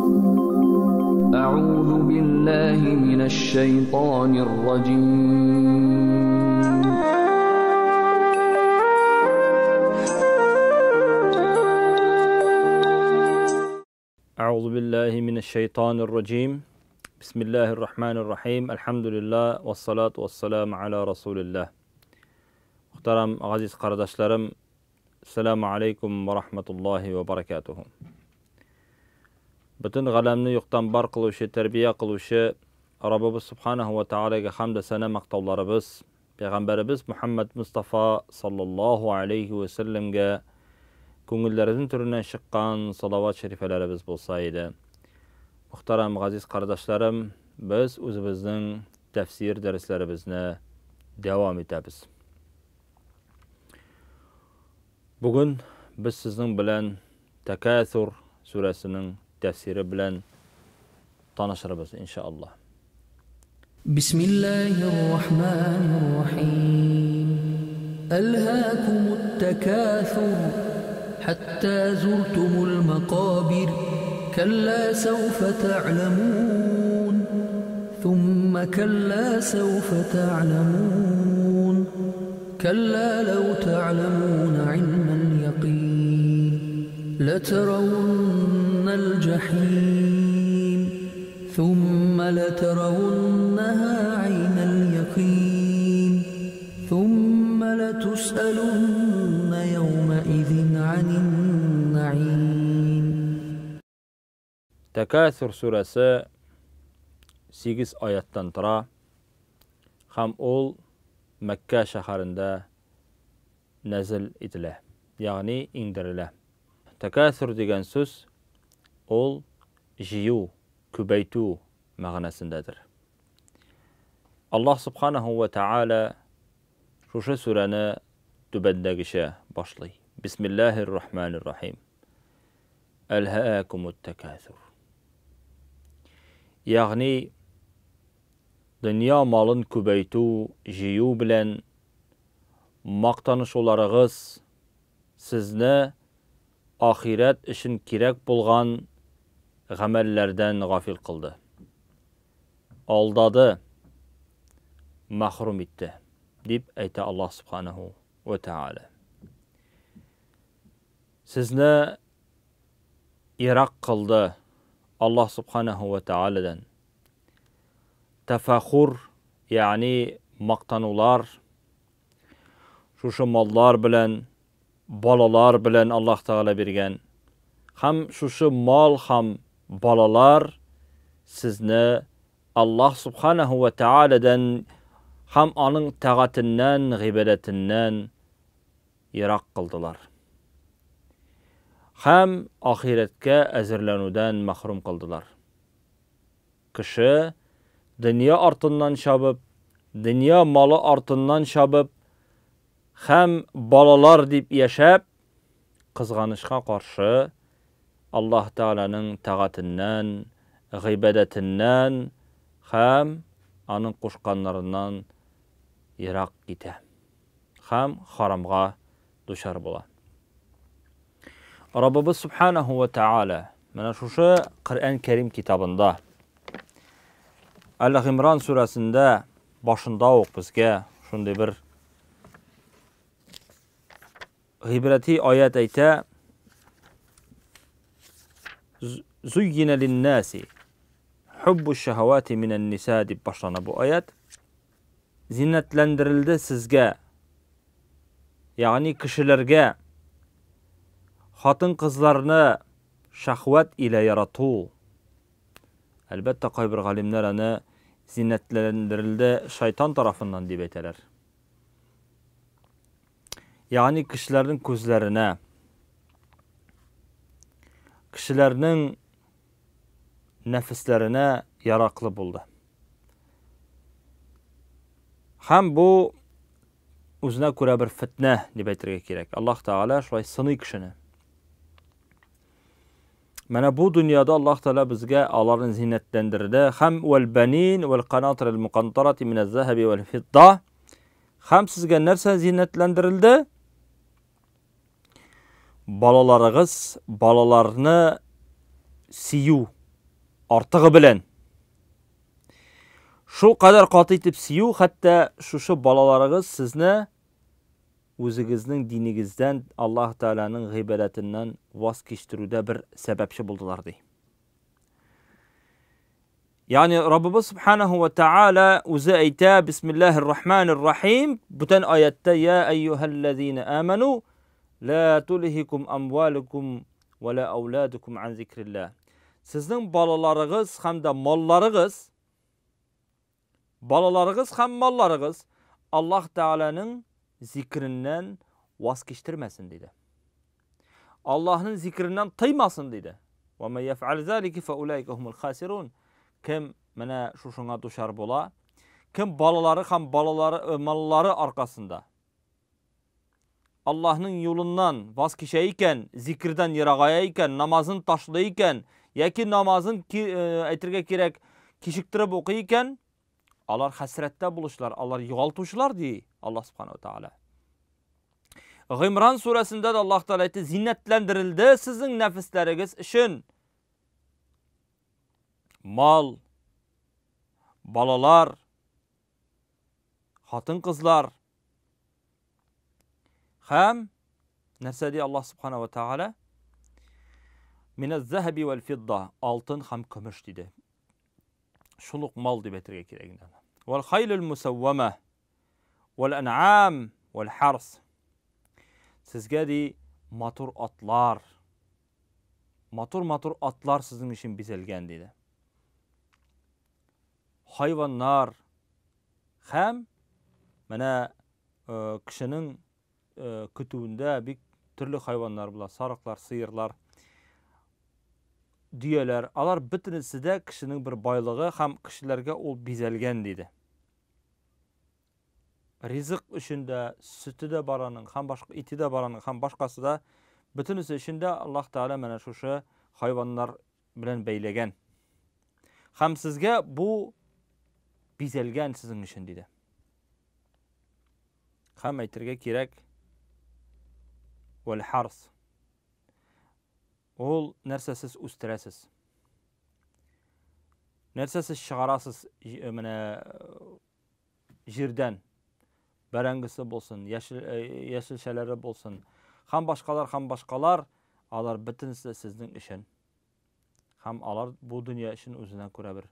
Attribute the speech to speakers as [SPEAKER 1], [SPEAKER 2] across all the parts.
[SPEAKER 1] أعوذ بالله من الشيطان الرجيم.
[SPEAKER 2] أعوذ بالله من الشيطان الرجيم. بسم الله الرحمن الرحيم. الحمد لله والصلاة والسلام على رسول الله. Muhtaram aziz qardaşlarım, Esselamu aleykum ve rahmetullahi ve barakatuhu. Bütün g'alamni yo'qdan bar qiluvchi, tarbiya qiluvchi Rabbimiz subhanahu va taologa hamd sana maqtovlarimiz, payg'ambarimiz Muhammad Mustafa sallallohu alayhi va sallamga ko'ngillarimizning turidan chiqqan salovat sharifalarimiz bo'lsa edi. Muhtaram aziz qardaşlarım, biz o'zimizning tafsir darslarimizni davom etamiz. Bugun biz sizning bilan Takasur surasining tafsiri bilan tanışırız inşallah.
[SPEAKER 3] Bismillahirrahmanirrahim. Alhaakumut takasur hatta zurtumul maqabir. Kalla sawfa ta'lamun. Thumma kalla sawfa ta'lamun. Kalla law ta'lamun ilmal yaqin. لترون الجحيم ثم لترونها عين اليقين ثم لتسألن يومئذ عن النعيم.
[SPEAKER 2] Tekasür suresi 8 ayetten tura. Ham ol Mekke şehrinde nezil etile, yani indirile. Tekasür degen söz ol jiyu, kübeytu mağnasındadır. Allah subhanahu ve teala şu sureni tübendegişe başlay. Bismillahirrahmanirrahim. Elhâkumut tekâsür. Yani dünya malın kübeytu, jiyu bilen maqtanışularığız sizni ahiret için kerek bulgan g'amallardan g'afil qildi. Aldadı, mahrum etdi, deb ayta Allah subhanahu va taala. Sizni iroq qildi Allah subhanahu va taoladan. Tafaxur, ya'ni maqtanuvlar, shu mollar bilan, bolalar bilan Alloh taolo bergan. Ham shu mol, ham bolalar sizni Alloh subhanahu va taoladan, ham oning tog'atidan, g'ibadatidan yiroq qildilar. Ham oxiratga azirlanuvdan mahrum qildilar. Kishi dunyo ortidan chopib, dunyo moli ortidan chopib, ham bolalar deb yashab, qizg'anishga qarshi Alloh taolaning tog'atidan, g'ibadatidan ham aning qo'shqanlaridan yiroq keta. Ham haromga duchor bo'la. Rabbimiz subhanahu va taolo mana shu Qur'on Karim kitobida Al-Imron surasida boshida o'q bizga shunday bir g'ibrati oyat ayta: Zuyyina lin-nasi hubbu shahawati minan nisa deb boshlana bu oyat. Zinnatlantirildi sizga, ya'ni kishilarga xotin qizlarni shahvat ila yaratuv. Albatta qaybir g'alimlar ana zinnatlantirildi shayton tarafidan deb aytalar. Ya'ni kishilarning ko'zlarina, kishilarning nafslarına yaroqli bo'ldi. Ham bu o'zina ko'ra bir fitna deb aytirga kerak. Alloh taolo shulay siniy kishini. Mana bu dunyoda Alloh taolo bizga ularni ziynatlantirdi. Ham val banin val qanatir al muqantarati min az-zahabi wal fidda. Ham sizga narsa ziynatlantirildi? Bolalarınız, bolalarni siyu, Артыгы белән. Шул кадәр каты итеп сөю, хәтта шушы балаларыгыз сезне үзегезнең динегездән, Аллаһ Тәгаләнең гыйбадәтеннән ваз кичтерүдә бер сәбәпче булдылар, ди. Ягъни Раббыбыз Субханаху ва Тааля үзе әйтә, Бисмиллаһир Рахманир Рахим, бүтән аятта я әйюһәлләзина аману ла тулһикум амвалукум ва ла ауладукум ан зикрилlah. Сезнең балаларыгыз һәм дә малларыгыз, балаларыгыз һәм малларыгыз Аллаһ Тааляның зикреннән ваз кичтермәсен, диде. Аллаһның зикреннән тыймасын, диде. Ва ма яфъал залика фа улайка хумул хасирун. Кем менә шушыңа дучар була, кем балалары һәм балалары маллары аркасында Аллаһның юлыннан ваз кичә икән, зикрдән ерагая икән, намазын ташлый икән, яки намазын әйтергә кирәк, кичектереп укый икән, алар хәсрәттә булучылар, алар югалтучылар, ди Аллаһ Субхану Тааля. Гыймран сүрәсендә дә Аллаһ Тааля әйтте, зиннәтләндерелде сезнең нәфесләрегез өчен мал, балалар, хатын-кызлар һәм нәрсә ди Аллаһ Субхану ва Тааля? Миназ-захаби вал фидда, алтын һәм көмеш диде. Шул ук мал дип әйтергә кирәк инде аны. Вал хайлул мусаввама вал ан'ам вал харс. Сезгә ди матур атлар, матур-матур атлар сезнең өчен бизәлгән диде. Хайваннар һәм менә кешенең көтүендә бик төрле хайваннар була, сарыклар, сыерлар, дөяләр. Алар бөтенесе дә кешенең бер байлыгы һәм кешеләргә ул бизәлгән диде. Ризык өчен дә, сөте дә бар аның, һәм башка ите дә бар аның, һәм башкасы да, бөтенесе өчен дә Аллаһ Тәгалә менә шушы хайваннар белән бәйләгән. Һәм сезгә бу бизәлгән сезнең өчен диде. Һәм әйтергә кирәк, вәл харс. Ул нәрсә сез үстерәсез? Нәрсә сез чыгарасыз менә җирдән? Бәрәңгесе булсын, яшел, яшелчәләре булсын, һәм башкалар, һәм башкалар, алар бөтенесе сезнең өчен. Һәм алар бу дөнья өчен үзенә күрә бер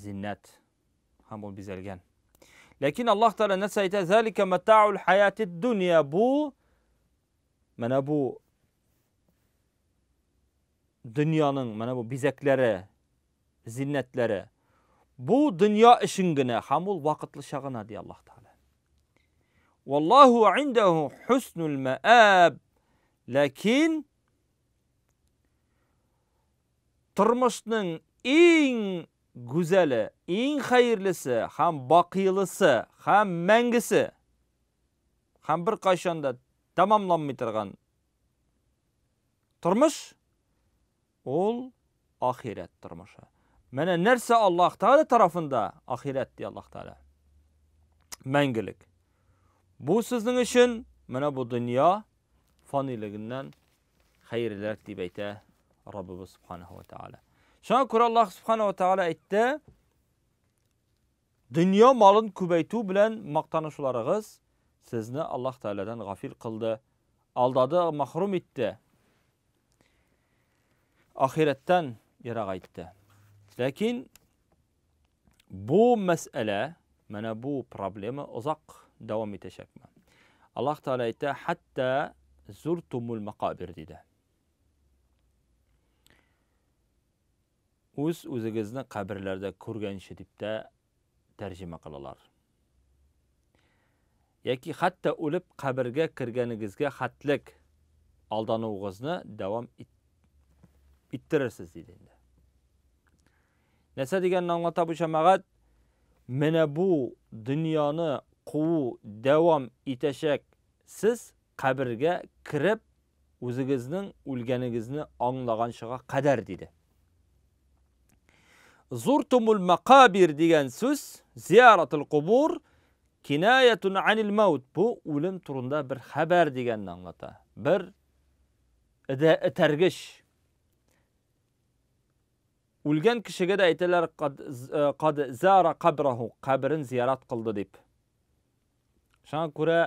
[SPEAKER 2] зиннәт һәм ул бизәлгән. Ләкин Аллаһ Тәгалә нәрсә әйтә? Залика матаул хаятид дөнья. Бу менә бу дөньяның менә бу бизәкләре, зиннәтләре. Бу дөнья өчен генә һәм ул вакытлыча гына, ди Аллаһ Тәгалә. Валлаһу индәһу хуснул мааб. Ләкин тормышның иң гүзәле, иң хәерлесе һәм бакыйлысы һәм мәңгесе һәм беркайчан да тәмамланмый торган тормыш ул ахирәт тормышы. Менә нәрсә Аллаһ Тәгалә тарафында ахирәт ди Аллаһ Тәгалә. Мәңгелек. Бу сезнең өчен менә бу дөнья фанилегеннән хәерлерәк дип әйтә Раббыбыз Субханаһу ва Тааля. Шуңа күрә Аллаһ Субханаһу ва Тааля әйтте, дөнья малын күбәйтү белән мактанышуларыгыз сезне Аллаһ Тәгаләдән гафил кылды, алдады, махрум итте. Ахирәттән ерагайтты. Ләкин бу мәсьәлә, менә бу проблема озак дәвам итәчәкме? Аллаһ Тәгалә әйтә, хәтта зуртумул макабир диде. Үз үзегезне каберләрдә күргәнче дип тә тәрҗемә кылалар. Яки хәтта үлеп кабергә кергәнегезгә хәтлек алдануыгызны дәвам иттерерсез диде инде. Нәрсә дигәнне аңлата бу җәмәгать? Менә бу дөньяны куу дәвам итәчәк сез кабергә кереп үзегезнең үлгәнегезне аңлаганчыга кадәр диде. Зуртумул макабир дигән сүз зияратул кубур кинаятун анил маут, бу үлем турында бер хәбәр дигәнне аңлата. Бер этәргеч. Үлгән кешегә дә әйтәләр, кад зара кабраху, каберен зиярат кылды дип. Шуңа күрә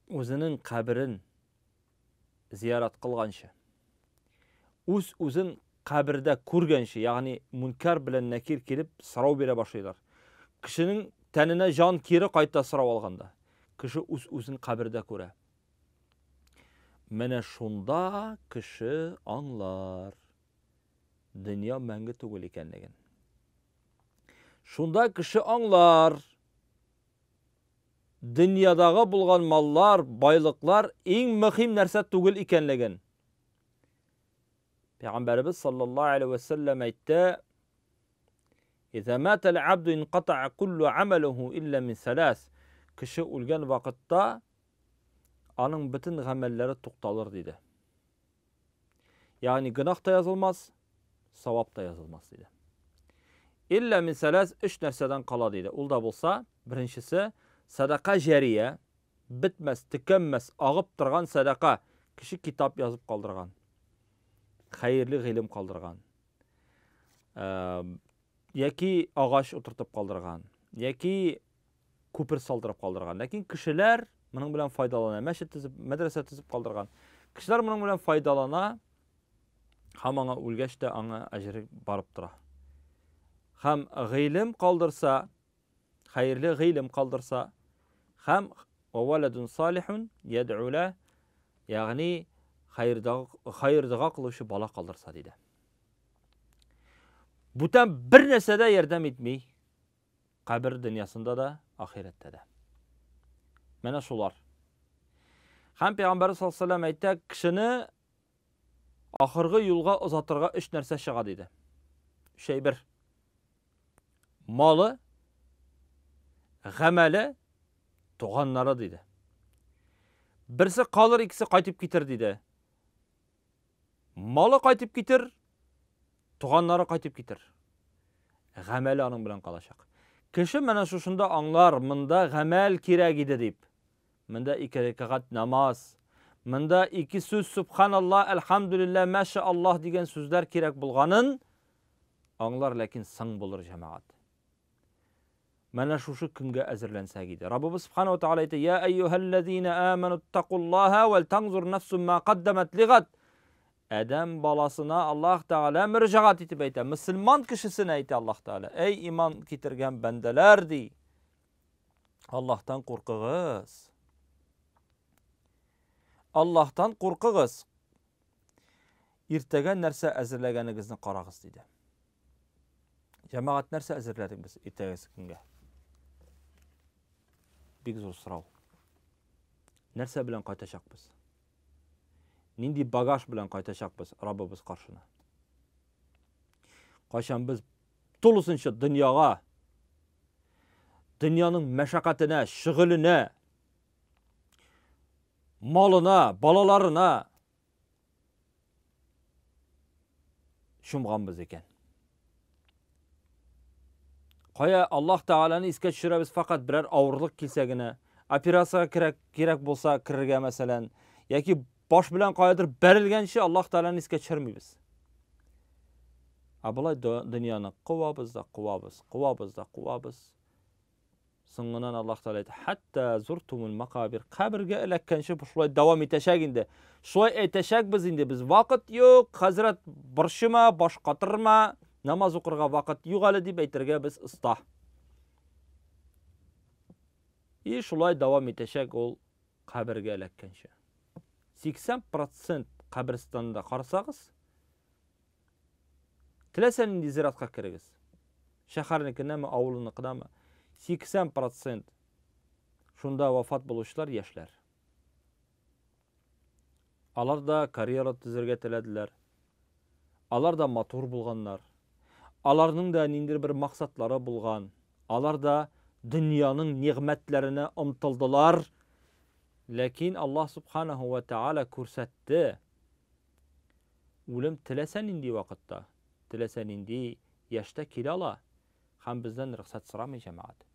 [SPEAKER 2] үзенең каберен зиярат кылганчы, үз үзен кабердә күргәнче, ягъни мункар белән нәкир килеп сорау бирә башлыйлар. Кешенең тәненә җан кире кайта сорау алганда. Кеше үз үзен кабердә күрә. Менә шунда кеше аңлар дөнья мәңге түгел икәнлеген. Шунда кеше аңлар дөньядагы булган маллар, байлыклар иң мөһим нәрсә түгел икәнлеген. Пәйгамбәребез саллаллаһу алейһи ва сәлләм әйтте: "Иза мата ал-абду инката'a куллу амалуху илля мин салас." Кеше үлгән вакытта аның бөтен гамәлләре тукталыр диде. Ягъни гөнаһ та язылмас, савап та язылмас диде. Илля мин салас, өч нәрсәдән кала диде. Ул да булса, беренчесе садака җәрия, бетмәс, төкәнмәс, агып торган садака. Кеше китап язып калдырган, хәерле гыйлем калдырган, яки агач утыртып калдырган, яки күпер салдырып калдырган. Ләкин кешеләр моның белән файдалана, мәчет төзеп, мәдрәсә төзеп калдырган. Кешеләр моның белән файдалана һәм аңа үлгәч тә аңа әҗере барып тора. Һәм гыйлем калдырса, хәерле гыйлем калдырса, һәм валадун салихун яд'у ла, ягъни хәер дога кылучы бала калдырса диде. Бүтән бер нәрсә дә ярдәм итми. Кабер дөньясында да, ахирәттә дә. Менә шулар. Һәм Пәйгамбәр саллаллаһу алейһи ва сәлләм әйтә, кешене ахыргы юлга озатырга өч нәрсә чыга диде. Өч әйбер. Малы, гамәле, туганнары диде. Берсе калыр, икесе кайтып китер диде. Малы кайтып китер, туганнары кайтып китер. Гамәле аның белән калачак. Кеше менә шушында аңлар, монда гамәл кирәк иде дип. Монда ике рәкәгать намаз, монда ике сүз субханаллаһ, әлхәмдүлилләһ, мәшәаллаһ дигән сүзләр кирәк булганын аңлар, ләкин соң булыр җәмәгать. Менә шушы көнгә әзерләнсәк иде. Раббыбыз субхана ва тааля әйтә: "Я әйюһәлләзина аману тtakуллаһа вәл таңзур нафсун ма каддамат лигад." Адәм баласына Аллаһ Тәгалә мөрәҗәгать итеп әйтә, мөселман кешесенә әйтә Аллаһ Тәгалә: "Әй иман китергән бәндәләр, ди, Аллаһтан куркыгыз. Аллаһтан куркыгыз. Иртәгә нәрсә әзерләгәнегезне карагыз, диде. Җәмәгать, нәрсә әзерләдек без иртәгәсе көнгә? Бик зур сорау. Нәрсә белән кайтачакбыз? Нинди багаж белән кайтачакбыз Раббыбыз каршына? Кайчан без тулысынча дөньяга, дөньяның мәшәкатенә, шөгыленә, малына, балаларына чумганбыз икән. Кая Аллаһ Тәгаләне искә төшерәбез фақат берәр авырлык килсә генә, операциягә кирәк, кирәк булса керергә мәсәлән, яки баш белән каядыр бәрелгәнче Аллаһ Тәгаләне искә төшермибез. Ә болай дөньяны куабыз да куабыз, куабыз да куабыз. Соңыннан Аллаһ Тәгалә әйтә, хәтта зуртумул макабир, кабергә эләккәнче шулай дәвам итәчәк инде. Шулай әйтәчәкбез инде без. Вакыт юк, хәзрәт, борчыма, баш катырма, намаз укырга вакыт юк әле дип әйтергә без оста. И шулай дәвам итәчәк ул кабергә эләккәнче. 80% каберстанда карасагыз, Теләсә нинди зиратка керегез. Шәһәрнекенәме, авылыныкынамы, 80% шунда вафат булучылар яшьләр. Алар да карьера төзергә теләделәр. Алар да матур булганнар. Аларның да ниндидер бер максатлары булган. Алар да дөньяның нигъмәтләренә омтылдылар. Ләкин Аллаһ субханаһу ва тааля күрсәтте. Үлем теләсә нинди вакытта, теләсә нинди яшьтә килә ала һәм бездән рөхсәт сорамый, җәмәгать.